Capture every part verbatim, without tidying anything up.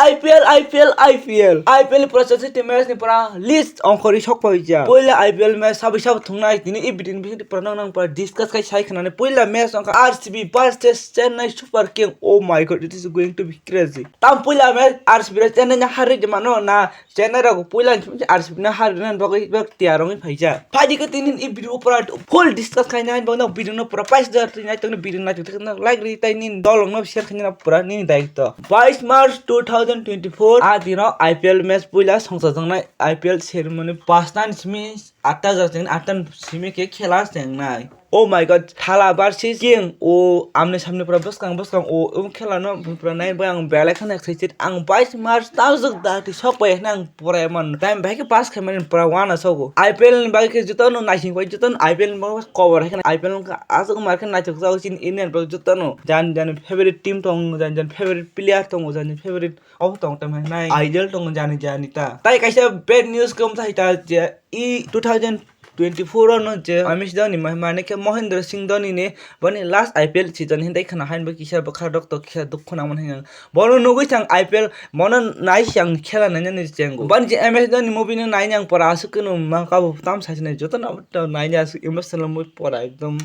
I P L, I P L, I P L, I P L ni pura chasi team match ni pura list ongkhorwi sok paijak. Puila I P L match sabai sabo thungnai tini e video ni bisingtwi pura nang nang pura discuss khai sai khnani. Puila match ongkha R C B versus Chennai Super King. Oh my God, it is going to be crazy. Tam puila match R C B rok Chennai no harwi mano na Chennai rok puila R C B no harwi nani bagwi bak tiyar wngwi phaijak. Phaidi khe tini e video pura full discuss khainai, bo no video no pura paisa jar twi nai tongni video nai tongni like ri tai nini dol rok no share khainai pura nini daitw. Bais March two thousand twenty-four a dino I P L match puila songchajaknai I P L ceremony pasta ni simi atta jar tengni atta ni simi khe khela chengnai. Oh my God, Thala versus King. O amni samni pura bwskang bwskang o um khela no pura nai bai ang belai kheno excited. Ang bais March tamjwk dati sok bai hwnwi ang pura man time bai khe pass khaimani pura wana sogo. I P L ni bagwi khe jotono naising bai jotono I P L ni bagwi cover hai kheno I P L wngkha aswk mar khe naithok jago chini Indian rok jotono jani jani favorite team tongo, jani jani favorite player tongo, jani favorite obo tong tamo hinai idol tongo jani jani ta. Tai kaisa bad news khe wngkha hai ta je e two thousand twenty-four o no je M S Dhoni ma-, mane khe Mahendra Singh Dhoni ni boni last I P L season hintai khna hain bo kisa bwkha rok to kisa dukhu nang man hinang. Bono nugwi sang I P L mono nai sang khela nai nani chengo. Bani je M S Dhoni movie no nai nang pora aswk kunu ma kabo tam sai sinai joto no to nai aswk emotional movie pora ekdom.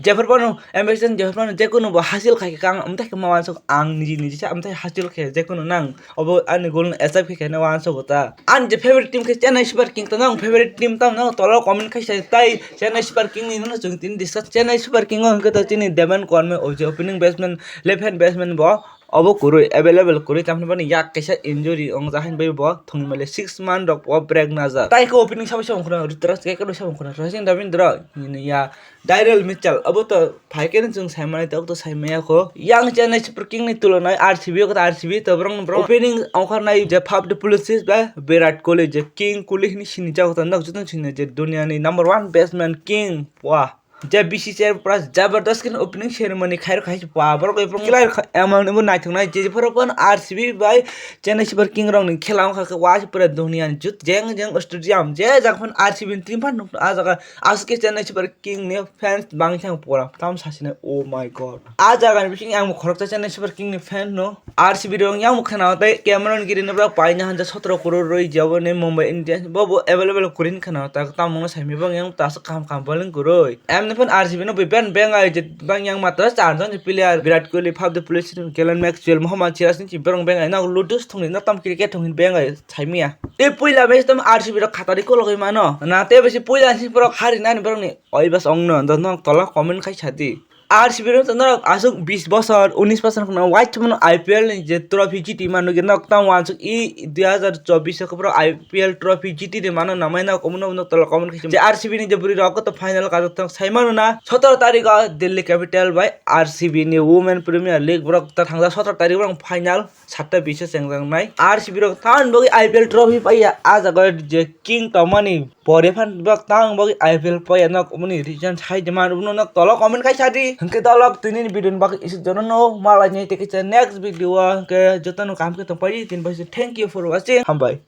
Jephar bono M S Dhoni jephar bono jekunu bo hasil khai kang amtai khe ma wansuk ang niji niji sa amtai hasil khe jekunu nang. Obo ani goal no achieve khe khe no wansuk ta. Ani je favorite team khe Chennai Super King, tamo ang favorite team tamo no tolo comment khai sai tai Chennai Super King ni no chwng tini discuss. Chennai Super King o hwnkhe to chini Devan Karma o je opening batsman, left hand batsman bo obo kwrwi available kwrwi, tamni boni yak kaisa injury ongja hain bai bo thwngmali six month rok o break najak. Tai khe opening sabai sabai khuna Ruturaj, khe kwrwi sabai khuna Racing Ravindra, ya Daryl Mitchell obo to Phaikhe no chwng saimani tok to saimaya kho. Yang Chennai Super King ni tulonai R C B kho R C B to borok borok opening ongkhornai je Faf du Plessis ba Virat Kohli je King Kohli hini sini jago ta nok joto sini je dunia ni number one batsman king. Wah. Je B C C I pura jabardast khe opening ceremony khairok hai pa borok borok kila amount bo naithok nai je borok R C B bai Chennai Super King rok ni khela ongkha khe wa pura dunia ni jut jeng jeng stadium je jak phano R C B ni team phano nukno ah jaga aswk khe Chennai Super King ni fans bangwi thang pura tam sasine, oh my God. Ah jaga ni bising ang bo khoroksa Chennai Super King ni fan no. R C B rok yang bo khana tei Cameron Green no bwlak paina hanja sotro crore rwi jabo ni Mumbai Indians bo bo available kurin khana ta tamung no saimi bang yang ta aswk kaham kaham bowling kwrwi. Em ni phan R C B no bebak bang ai je bang yang matra char jon player Virat Kohli, Faf du Plessis, Glenn Maxwell, Mohammad Siraj ni borok bang ai no Lotus thung ni no tam cricket thung ni bang ai saimiya. E puila match tam R C B rok khatari kologwi mano. Na tei bisi puila si borok hari nani borok ni oi bas ong no. Dot nok tola comment khai sadi. R C B rok to norok aswk bis bosor, unis bosor khna wait mano I P L ni je trophy jiti mano ge nok tam wansuk i dui hazar chobbish o borok I P L trophy jiti de mano namai nok omono nok tola comment khai je R C B ni je bwrwi rok to final ka to sai mano na sotoro tarik o Delhi Capital bai R C B ni Women Premier League borok ta thangjak sotoro tarik borok final. Satta bish o chengjaknai R C B rok tamoni bagwi I P L trophy paiya. Ah jaga je king tongmani pore phan bak tamoni bagwi I P L paiya nok mani reason sai de man rwno nok tolo comment khai sadi. Hwnkhe dolok tini ni video ni bagwi isuk jono no malai ni tei kisa next video o hwnkhe joto no kaham khe tongpai di tini bai thank you for watching, hambai.